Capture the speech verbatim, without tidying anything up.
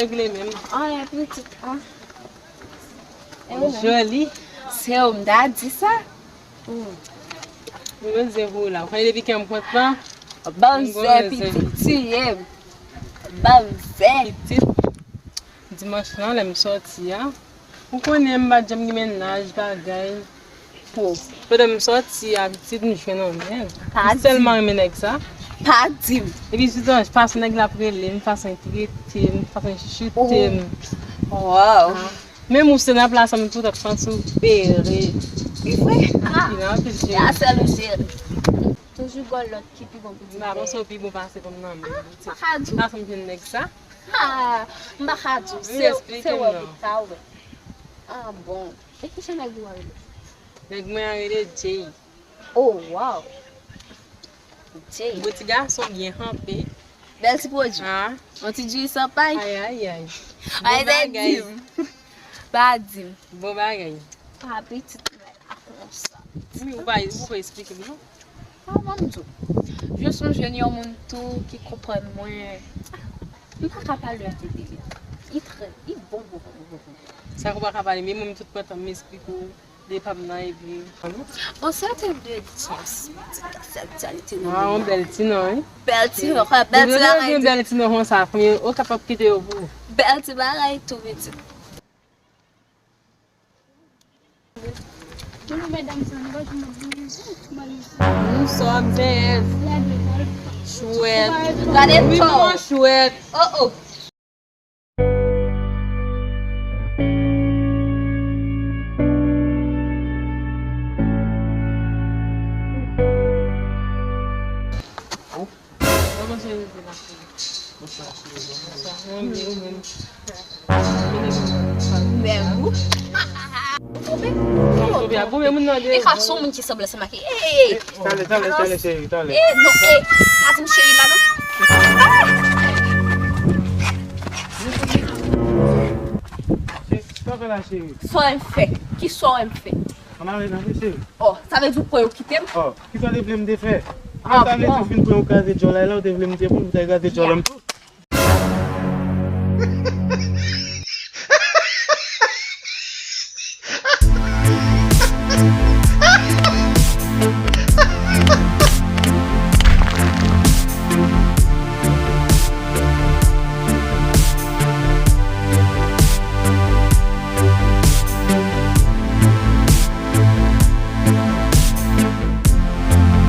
Regle menm. Anyen, pitit, an. E ou menm? Joli. Se ou m ta di sa? Hmm. Mwen zen pou ou la. Ou konnen depi ke m kontan. Banzè, pitit, tiye m. Banzè. Pitit. Dimanch lan, lè m sòti a. Ou konnen m pa t janm gen mennaj, bagay. Po. Pandan m sòti a, pitit, m jwenn yon nèg. M tèlman renmen nèg sa. Pa di m. Epi, pitit, fason nèg la ap rele m, fason l trete m, fason l chouchoute m. Wow. Ah. Menm ou se nan plas sa, m tout ap santi w bere. Li vre? Ah. Li nan anpil jere. Li a sèl ou jere. Toujou gon lòt ki pi bon pou di. M pa panse w pi bon pase pou m nan men. Ah, m pa ka di w. Fason m jwenn nèg sa. Ah, m pa ka di w. Se, se wè pou ta wè. Ah, bon. E ki jan nèg ou a rele? Nèg mwen an rele Jay. Oh, wow. Jay. Bon ti gason byen kanpe. Bèl ti pwodui. Ah. Yon ti diri san pay. Ay, ay, ay. Ay, bon bagay. Di m. Pa di m. Bon bagay. Pa pitit mwen la konsa. Wi, ou pa, ou pa eksplike m, non? Pa ban m di w. Je sonje yon moun tou ki konprann mwen. M pa ka pale de li. Li trè, li bon, bon, bon, bon, bon. Sa ou pa ka pale, men mwen tout pran tan m eksplike w de pa m nan epi. Bon, se te de chans, pitit, sèksyalite nan. Ah, yon bèl ti non, wi. Bèl ti non, bèl ti bagay. Bèl ti non konsa, fò yo kapab kite yo pou ou. Bèl ti bagay tou, pitit. Nou sa ap byen. Chwèt. Gade to. Chwèt. Oh, oh. Kòman se rive la, cheri? Bonswa, cheri. Bonswa. Mwen byen, ou menm? Menm ou? Ou tonbe? Ou tonbe a, bon, men moun nan de. E ka son moun ki sanble ansanm ak, ey! Talè, talè, talè, cheri, talè. E non, e, pa di m cheri la, non. Sa fè la, cheri? Sa w fè? Ki sa w fè? Ann ale, n ale, cheri. Oh, sa vle di w kwè yo kite m? Oh, ki sa w te vle m te fè? Ah, sa vle di w fin pran yon kraze djòl la, ou te vle m te pran, ou te kraze djòl la m tou?